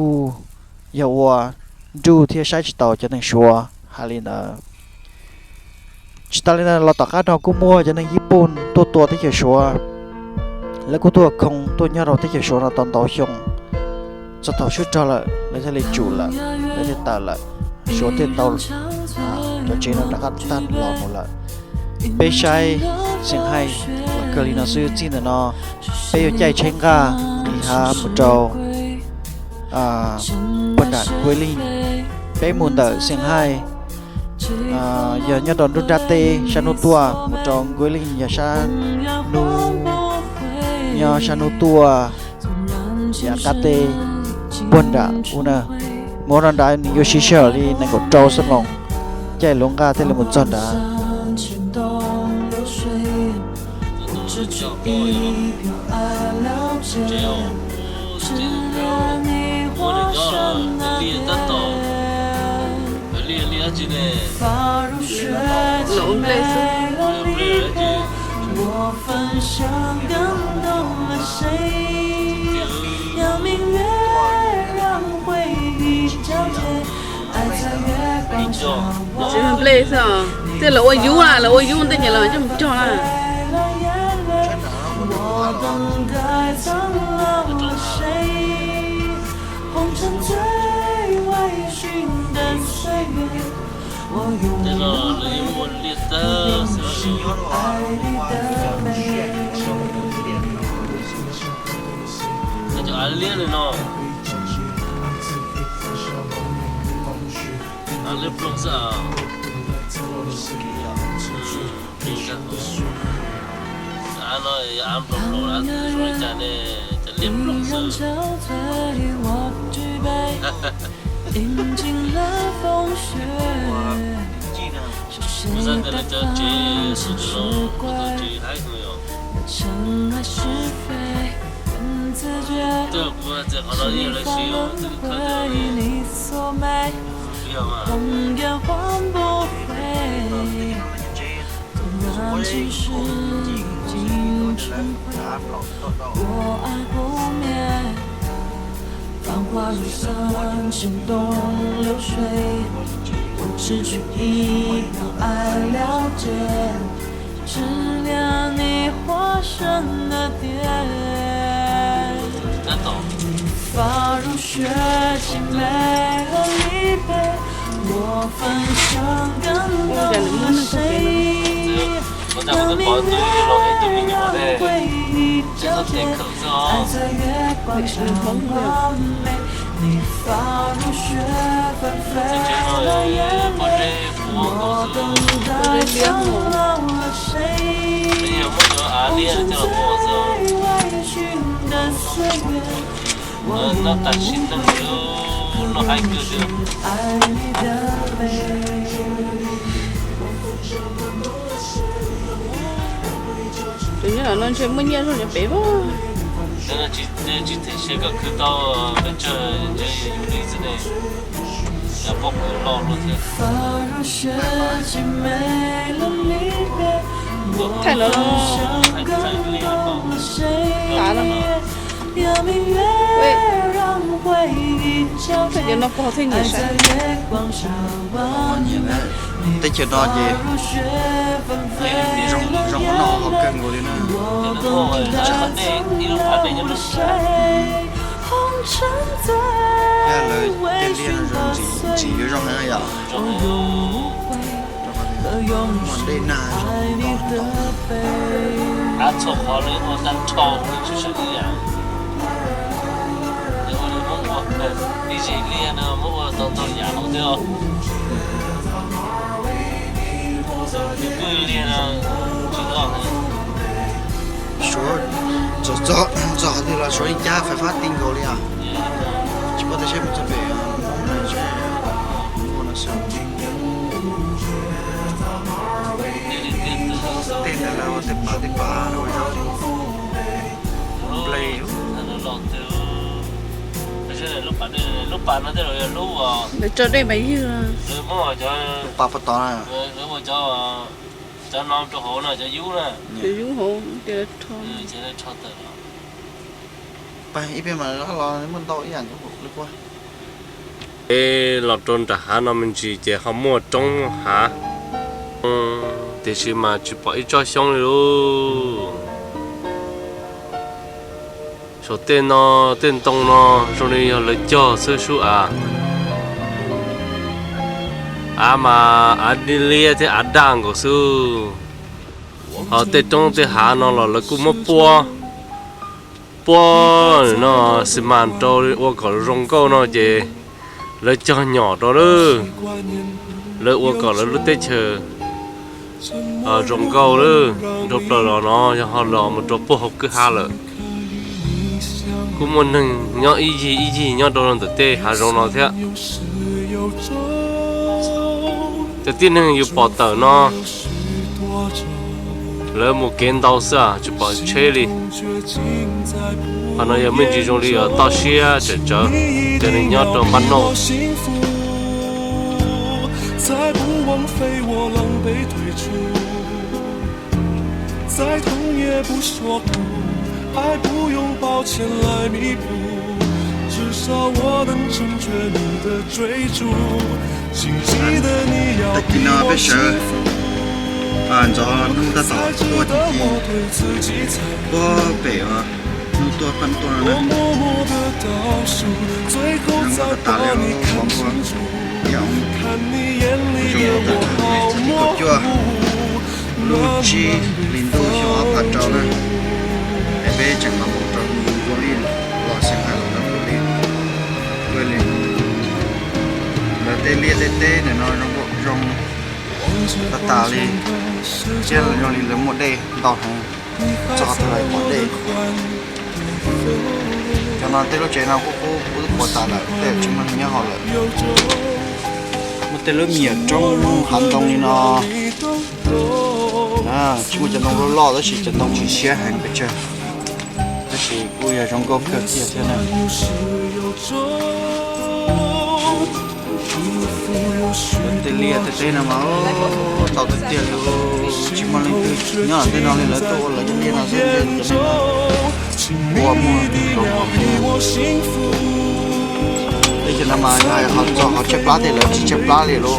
kuj yog ua nruj thiab saib tsis taus cov neeg Suav hais li ntawd. Tsis tas li ntawd los tom qab no kuj muaj cov neeg Yij Pun tuaj tua teb chaws Suav, lawv kuj tuaj khoo tuaj nyob rau teb chaws Suav no tau ntau xyoo, txog thaum swb rog lawm lawv thiaj li tsum lawm, lawv thiaj tawm lawm, Suav thiaj tau cov tsev no rov qab tag los mus lawm. Peb saib Xeem Haij los kawg li no xwb, txij ntawm no peb yuav caij tsheb nqaj nqis hav mus rau puag nram Nkuj Leej. Peb mus ntawm Xeem Haij yog nyob rau nruab nrab teb sab hnub tuaj, mus rau Nkuj Leej yog sab hnub, nyob sab hnub tuaj yav qab teb puag nram u na. Mus rau nrad nws yuav siv sij hawm li nees nkaum rau xuab moos, caij lub nqaj thiaj li mus txog nrad. Tsis yog nplej xwb, tej lawv ua yub na, lawv ua yub tej ces lawv coj mus cog na. Cov av liab li no, av liab ploog xwb. Av no yog av nplaum nplaum, av zoo li cas ne, cov liab ploog xwb. Kuv xav tias lawv cov tsev xwb no, lawv cov tsev haib heev yom. Twb kuv hais tias qhov no yeej lawv siv, twb khawb tias li, yog mas. Tab tom ua cas nws muaj neeg taug kev no. Ua cas kuv twb pom tus yug los ib tug me nyuam ne, tseem txhob tes khawm xwb os. Tsev no pob zeb puv nkaus xwb. Peb yog muab cov av liab coj los ua xwb. Noj tag sim neej li, noj haib kawg li. Tus nyob no ntshe muaj nyiaj zog cov pem. Tsis them se koj khwv tau pes tsawg ntshe yus li xwb ne. Yog poj khwv loj luaj thiab. Thaij no, tav no. Thaij cov no pog thiaj nyiam saib. Teb chaws no ces zoo, zoo no ho kawg nkaus li na. Yog lawv tej liaj no ntxim yuav zoo heev yom. Muaj dej nag zoo ntau ntau. Av txhua qhov li ua tag nrho li tsis sawv ib yam. Ua li muab ua ib zis liaj no muab ua tau ntau yam no thiab. Tus kwj liaj no tsis loj heev. Suav txog qhov twg los Suav yeej cab fais fab ti nkaus li os. Tsis paub tias seb mus txog pem Hmoob no seb. Tej ntawd lawv ua tej pav tej pav ua zaub. Nplej. Lub pas no tej zaum yog lub, lawv tso dej mas ywg. Lub pas puag tod na. Cov no rau hauv no cov yub na. Cov yub hauv ces lawv rho tawm los. Pas ib pliag mas los muaj ntau ib yam li kuv. Peb los rau nram hav no me ntsis ces ho muaj roob hav, tiam sis mas tsis pom ib tsob xyoob li lauj. Saum tej no, tej ntoo no zoo li yog lawv cog xwb sub av. Av mas av liab thiab av daj nkaus xwb. Ho tej roob tej hav no los lawv kuj muab puab, puab no xi mas rau ua kom zoo nkauj no ces lawv cog nyom rau lawm. Lawv ua kom lawv lub teb chaws zoo nkauj lawm. Nrau plaws los no yog ho los mus rau puag hauv kwj ha lawm. Kuj muaj neeg nyob ib yig ib yig nyob rau ntawm tej hav zoov no thiab. Cov tib neeg yus pom tawm no lawv mus kev ntau xwb tsis pom tsheb li. Qhov no yog me ntsis zoo li toj siab tsawm tsawv, cov neeg nyob rau npab noj. Tag kis no peb sawv ntxov hnub tab tom tuaj tag kis, puag pem hnub tuaj paj tuaj no na. Zoo nkauj tas tas li, ua ua ib zoo nkauj tas tas li, txog li kaum cuaj lub tsib hlis ntuj xyoo ob phav rau na. Es peb tseem los mus rau ua li los xeem hais los lawv ua li, ua li lawv tej liaj tej teb ntawm no zoo nkauj zoo tas tas li, thiab zoo li lawv muaj dej ntau heev, txog qhov twg los pom dej. Cov no tej lub tsev no kuj qub qub puas tas lawm, tej tsis muaj neeg nyob hauv lawm. Muaj tej lub me nyuam roob hav ntoo li no, tsis muaj cov ntoo loj loj tab sis cov ntoo tsis siab heev pes tsawg, tab sis kuj yog zoo nkauj kawg kiag thiab na. Tej liaj tej teb no mas ntau tiag tiag li, tsis muaj leej twg nyob tej no li, lawv tuaj ua lawv cov liaj no xwb, cov neeg no ua muag. Teb chaws no mas yog ho txog qhov tshaib plab tiag lawv tsis tshaib plab li lauj,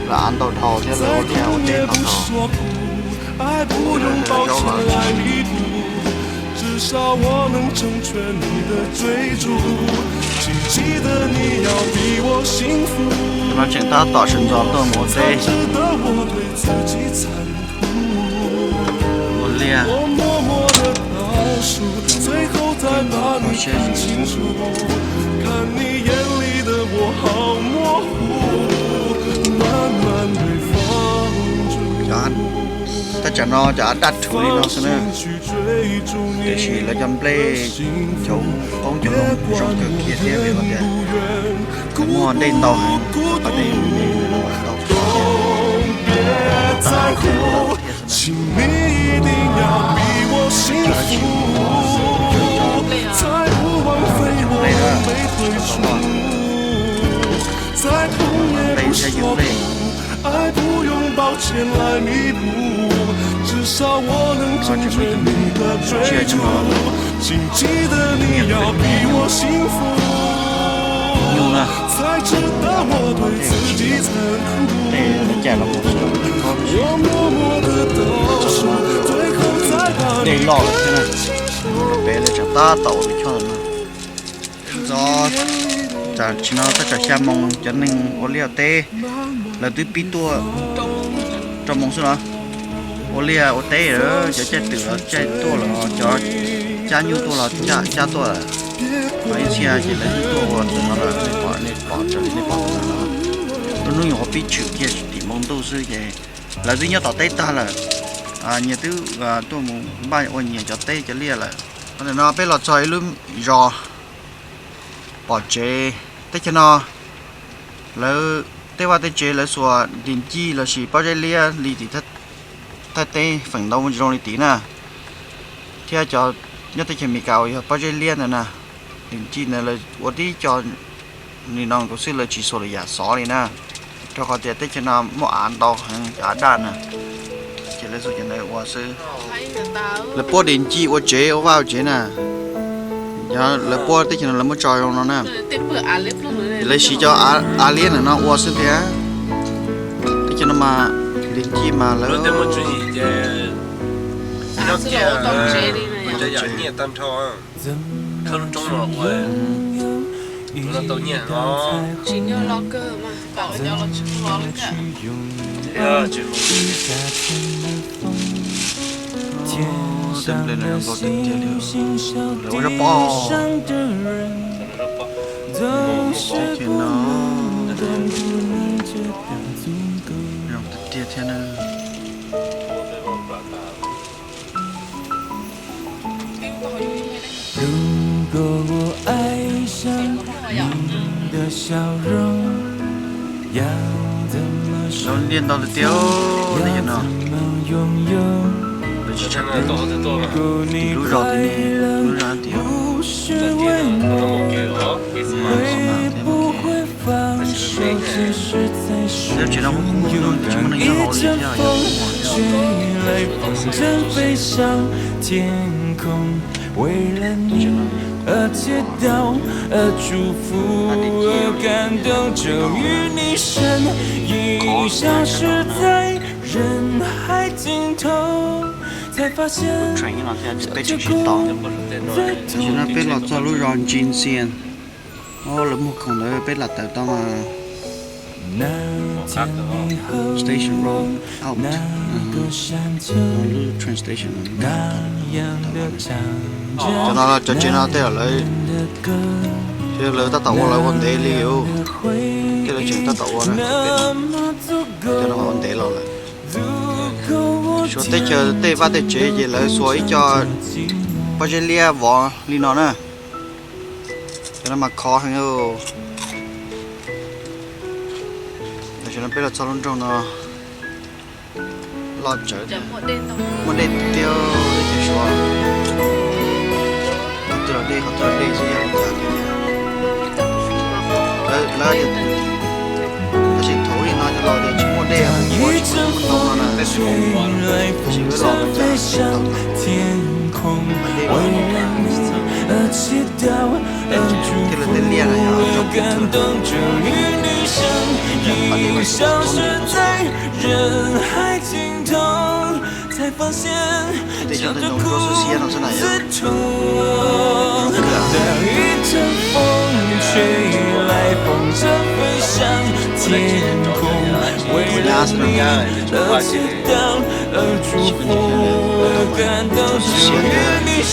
lawv av ntau dhau thiab lawv ua liaj ua teb ntau dhau. Ua zoo zaub los no tseem tab tom sawv ntxov tuaj mus ua teb. Ua liaj. Thaj tsam no cov av daj rhuv li no xwb na, tiam sis lawv cov nplej, cov qoob cov loo zoo kawg kiag thiab vim hais tias lawv muaj dej ntau heev, qhov dej ntau. Nyuj na, tej cai los dej loj lawm thiab na. Peb lawv tseem tab tom ua lub choj no. Ntxov, tam sim no tab tom xya moos, cov neeg ua liaj ua teb lawv twb pib tuaj rau moos xwb los. Ua liaj ua teb, cov caij twm los caij tuaj los cov cab nyuj tuaj los cab tuaj. Ho ib txhia ces lawv twb tuaj ua tus no lawm, nej pom, nej pom raws li nej pom tus no. Lub hnub nyuam qhuav pib tshwm kiag tim npoo ntuj xwb ces lawv twb nyob tom teb tag lawm. Nyias twb tuaj mus npaj ua nyias cov teb cov liaj lawm. Ntawm no peb los txog ib lub zos pom tsev. Teb chaws no lawv tej vaj tej tsev lawv xuas dis ncij lossis pob zeb liab li tim Thaib teb feem ntau zoo li tid na. Thiab cov nyob teb chaws Amelikas uas yog pob zeb liab ntawd na, dis ncij ntawd lawv ua tib co li no nkaus xwb, lawv tsis xuas lwm yam xov li na. Rau qhov tias teb chaws no muaj av ntau heev, cov av daj na, ces lawv xuas cov ntawd ua xwb. Lawv puab dis ncij ua tsev ua vaj ua tsev na. Yog lawv puab teb chaws no lawv muab tso zoo no na. Lawv siv cov av liab ntawm no ua xwb thiab. Teb chaws no mas li nci mas lawv Ua zaj pob, ces no zoo tiag tiag thiab na. Zoo li ntau tiag tiag li no. Lawv tsis tshaj tim lub zos tim ne, lub zos tim no. Lub tsev no kuj kub no, tsis muaj neeg nyob hauv li thiab, yog Train no thiab peb tseem sib tau. Tam sim no peb los txog lub zos Jinxian. Lawv muag khoom ntawd peb lam tawm tau mas. Station road out. Lub train station. Cov no cov tsev no tej zaum lawv, lawv tab tom ua, lawv ua ntev li os. Tej lawv tseem tab tom ua na. Cov no ua ntev los lawm. Suav teb chaws tej vaj tej tsev ces lawv xuas ib co pob zeb liab vov li no na. Cov no mas khov heev. Tam sim no peb los txog lub nroog no loj tsawv, muaj dej tiag tiag li ces Suav. Qhov twg los dej, qhov twg los dej xwb, yog li cas tiag tiag. Lawv, lawv tias, tab sis thaum ub li no cov laus tias tsis muaj dej, ua tsis muaj ntoo no na, tab sis wb los no cas tau thaum ub, dej los thiab lawv tej liaj no yog zoo kawg. Pas dej mas tsis tau txhob ntws. Tej xyoob tej ntoo tuaj xwb xiab no xwb na yom. Nyab xwb na. Tuaj xwb xiab thiab.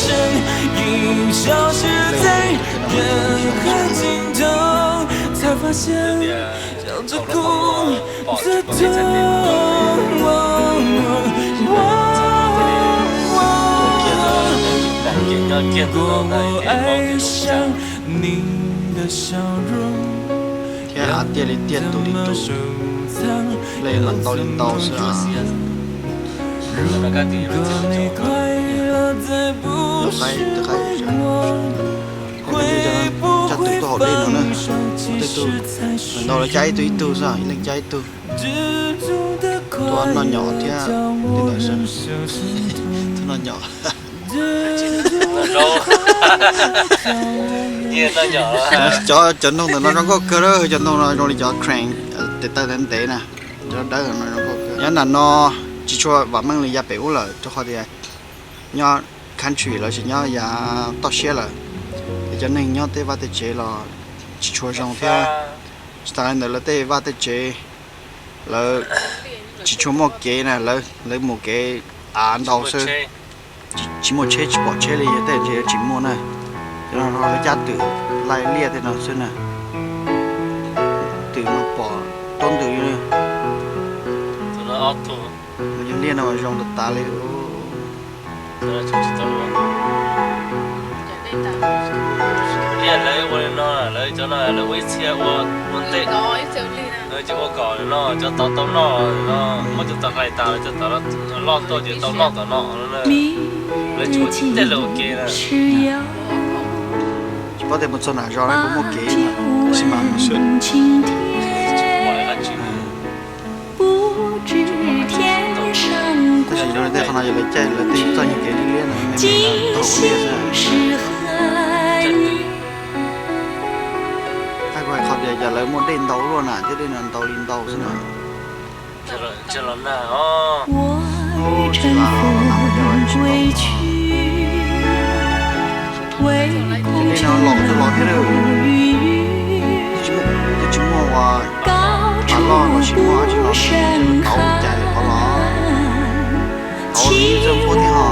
Thiab av tiaj li tiaj, tus li tus, lej mas ntau li ntau xwb. Cab twm tuaj hauv dej no na, tej tug ntau lawv cab ib tug ib tug xwb, ib leeg cab ib tug. Tuaj noj nyom thiab tej ntawd xwb. Tuaj noj nyom. Cov, cov ntoo ntawm no zoo nkauj kawg, cov ntoo no zoo li cov crane, tes taw ntev ntev na, cov dawb no zoo nkauj kawg. Nyob nram no tsis tshua vam meej li yav pem ub lawm, rau qhov tias nyob country lawm, tsis nyob yav toj siab lawm, es cov neeg nyob tej vaj tej tsev los tsis tshua zoo thiab. Tsis tas li ntawd lawv tej vaj tej tsev lawv tsis tshua muaj kev na, lawv mus kev av ntau xwb. Tsis muaj tsheb, tsis pom tsheb li, yog tej tsis muaj na. Cov no lawv cab twm laij liaj tej no xwb na. Twm no pom taub ntws li. Yog liaj no zoo tas tas li. Liaj lawv ua li no, lawv cov no lawv ua ib txhia ua ua ntej, ces ua kom no cov tod tau noj no, muab cov tod hlais tas, cov tod loj tuaj ces tau noj tom no. Lawv tsuas tej lawv ua ke na. Tsis paub tias mus txog nram zos na puas muaj kev, tab sis mas mus xwb. Tab sis zoo li tej qhov no yog lawv caij lawv tej txoj nyuag kev liab liab no me me no taug ua liaj xwb. Qhov tias cas lawv muaj dej ntau luaj na, thiab dej no ntau li ntau xwb na. Tsis los nag os. Tsis los nag, tsis los nag. Dej no los twb los thiab, twb tsis muaj ua, pas loj los sis muaj dab tsi los tau cas qhov los. Tau li txawj npuab thiab ho.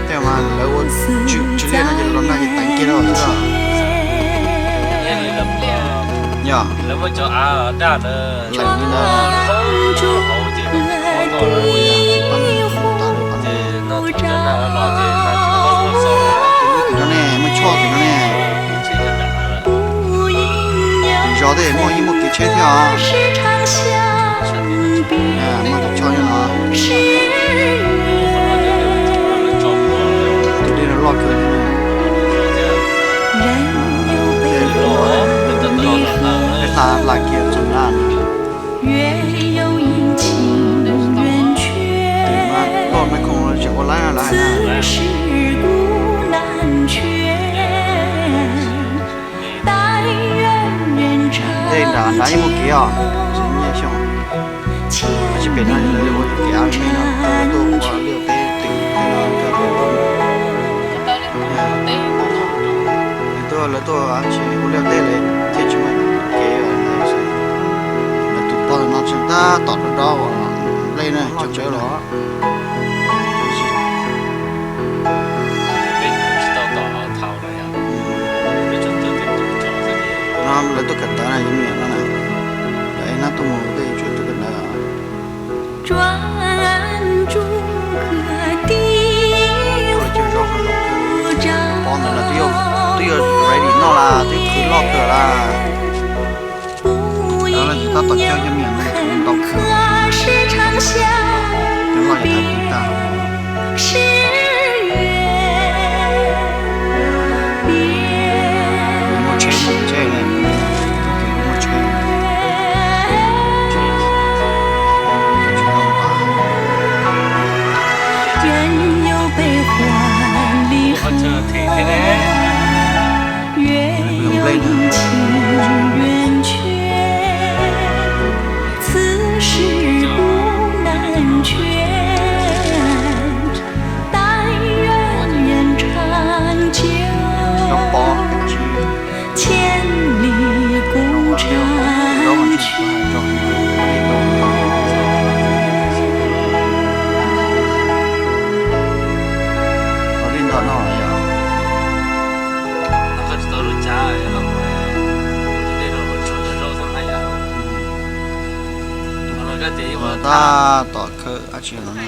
Tej mas lawv ua tsis liaj no ces los nag ces teev kiag rau xwb. Yog lawv muab cov av daj ntawd, lawv muab cov av daj ntawd, ces no thaum cov nag los ces nag tsis tau muaj xov. Tim no ne, muaj choj tim no ne. Zos tej muaj yeej muaj kev tsheb thiab os. Muaj tus choj nyob no. Tus dej no loj kawg. Peb xa la kiag txog na. Loj me khoom tseem ua laib lawm hais na. Tej nrad nrad yeej muaj kev os, tsis nyiam xyoo. Tab sis pem no lawv ua kev av me no, tuaj ua liaj teb twg tej no, lawv tuaj, lawv tuaj tsis ua liaj teb lawv thiaj tsis muaj kev. Lawv tus pog no tseem tab tom dob dob nplej na, cov tsawb los. No lawv tuaj kawm ntawv na, yuav me nyuam no na. Lawv hnab tuaj mus tej tsuas tuaj kawm ntawv. Pom ntawd no twb yog ready noj lawm, twb qhwv loj kawg lawm. Tab tom cog cov me nyuam no ntau kawg. Cov loj ces thaiv tiv tag. Muaj tsheb, muaj tsheb, muaj tsheb. Tab tom khawb dab tsi no ne.